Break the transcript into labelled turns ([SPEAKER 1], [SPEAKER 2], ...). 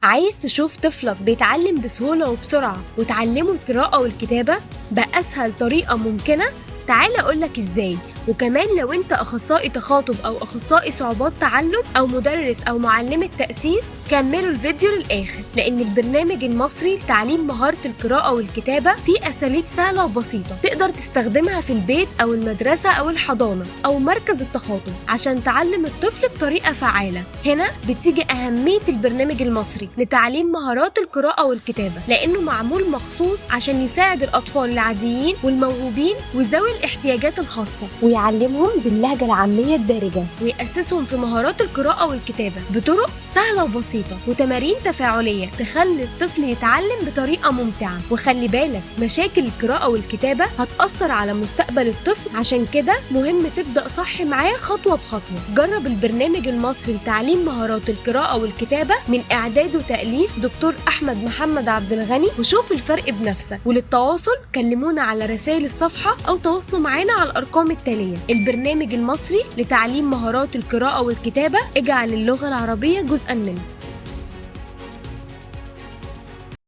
[SPEAKER 1] عايز تشوف طفلك بيتعلم بسهولة وبسرعة وتعلمه القراءة والكتابة بأسهل طريقة ممكنة؟ تعال أقولك إزاي. وكمان لو أنت أخصائي تخاطب أو أخصائي صعوبات تعلم أو مدرس أو معلمة تأسيس، كملوا الفيديو للآخر، لأن البرنامج المصري لتعليم مهارة القراءة والكتابة فيه أساليب سهلة وبسيطة تقدر تستخدمها في البيت أو المدرسة أو الحضانة أو مركز التخاطب عشان تعلم الطفل بطريقة فعالة. هنا بتيجي أهمية البرنامج المصري لتعليم مهارات القراءة والكتابة، لأنه معمول مخصوص عشان يساعد الأطفال العاديين والموهوبين وذوي الاحتياجات الخاصة،
[SPEAKER 2] ويعلمهم باللهجة العامية الدارجة،
[SPEAKER 1] ويأسسهم في مهارات القراءة والكتابة بطرق سهلة وبسيطة وتمارين تفاعلية تخلي الطفل يتعلم بطريقة ممتعة. وخلي بالك، مشاكل القراءة والكتابة هتأثر على مستقبل الطفل، عشان كده مهم تبدأ صح معاه خطوة بخطوة. جرب البرنامج المصري لتعليم مهارات القراءة والكتابة من إعداد وتأليف دكتور أحمد محمد عبد الغني، وشوف الفرق بنفسك. وللتواصل كلمونا على رسائل الصفحة أو تواصلوا معانا على الأرقام التالية. البرنامج المصري لتعليم مهارات القراءة والكتابة، اجعل اللغة العربية جزءا منه.